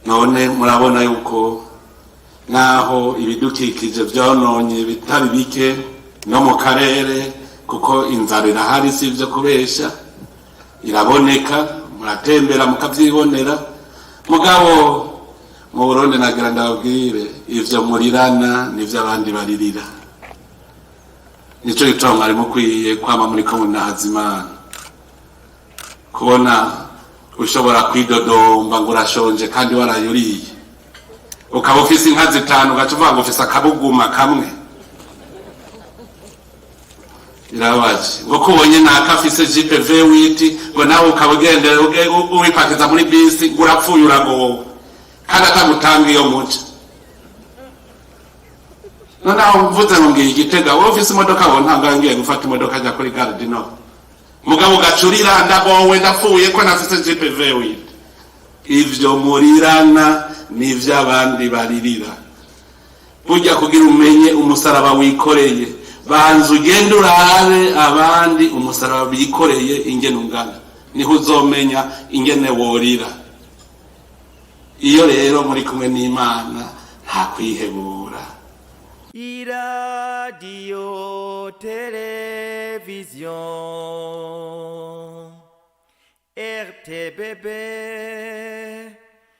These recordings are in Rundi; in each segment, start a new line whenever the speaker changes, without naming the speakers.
None murabona yuko naho ibidukikije vyononye bitari bike no mu karere, kuko inzara irahari, si ivyo kubesha, iraboneka, muratembera mukavyibonera. Mugabo mu Burundi, nagira ndababwire, ivyo murirana nivyo abandi baririra. Nico gituma mwari mukwiye kwama muriko munahaza Imana. Kubona ushobora kwidodomba ngo urashonje kandi warayuriye, ukaba ufise inka zitanu, ugaca uvuga ngo ufise akabuguma kamwe, birababaje. Ngo ko ubonye naka afise Jeep V8, ngo nawe ukaba ugendera wipakiza muri bisi, ngo urapfuye, uragowe, kandi atagutanga iyo muca. Noneho mvuze ngo ngiye Igitega, wowe ufise imodoka, wo ntabwo ngiye gufata imodoka ajya kuri gare du Nord, mugabo ugacurira: "Ndagowe, ndapfuye ko nafise Jeep V8." Ivyo murirana nivyo abandi baririra. Burya kugira umenye umusaraba wikoreye, banza ugende urabe abandi umusaraba bikoreye ingene ungana, niho uzomenya ingene worira. Iyo rero muri kumwe n'Imana, nta kwihebura.
Iradiyo televiziyo RTBB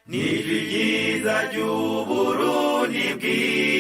ni ryiza ry'Uburundi bwiza.